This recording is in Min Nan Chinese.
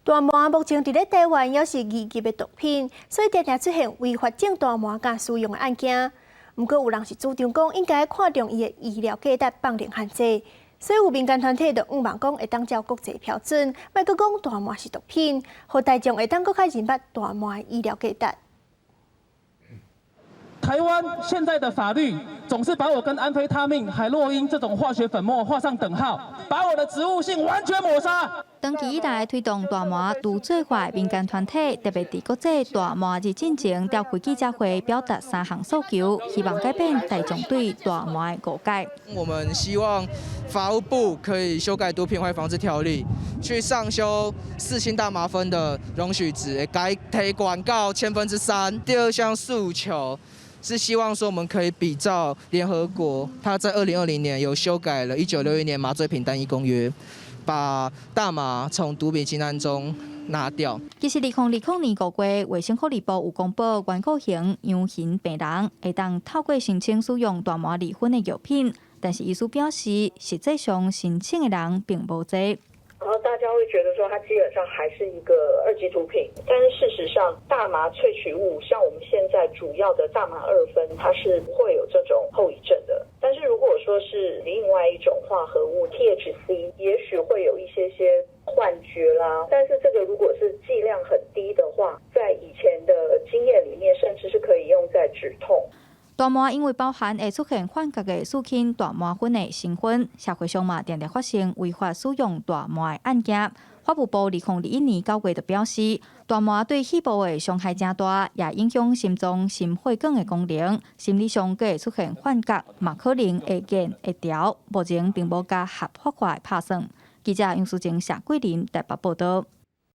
大麻目前佇咧台灣猶是二級的毒品，所以定定出現違法種大麻佮使用的案件。毋過有人是主張講，應該看重伊的醫療價值，放寬限制。所以有民間團體就向望講，會當照國際標準，莫閣講大麻是毒品，予大眾會當閣較認捌大麻的醫療價值。台灣現在的法律總是把我跟安非他命、海洛因這種化學粉末畫上等號，把我的植物性完全抹殺。長期以來推動大麻除罪化民間團體，特別佇國際大麻日進前召開記者會，表達三項訴求，希望改變大眾對大麻的誤解。我們希望法務部可以修改毒品危害防制條例，去上修四氫大麻酚的容許值，改提懸到3/1000。第二項訴求是希望說我們可以比照聯合國，它在2020年有修改了1961年麻醉品單一公約，把大麻從毒品清單中拿掉。其實2020年5月，衛生福利部有公布，頑固型陽型病人會當透過申請使用大麻二酚的藥品，但是醫師表示，實際上申請的人並無濟。然後大家會覺得說，它基本上還是一個二級毒品，但是事實上，大麻萃取物像我們現在主要的大麻二酚，它是不會有這種後遺症的。但是如果說是另外一種化合物 THC，也許會有一些些幻覺啦。但是這個如果是劑量很低的話，在以前的經驗裡面，甚至是可以用在止痛。大麻因為包含會出現幻覺的四氫大麻酚的成分，社會上嘛定定發生違法使用大麻的案件。法務部2021年9月就表示，大麻對肺部的傷害誠大，也影響心臟、心血管的功能，心理上閣會出現幻覺，嘛可能會變會調。目前並無共合法化的拍算。記者楊淑靜、謝桂林台北報道。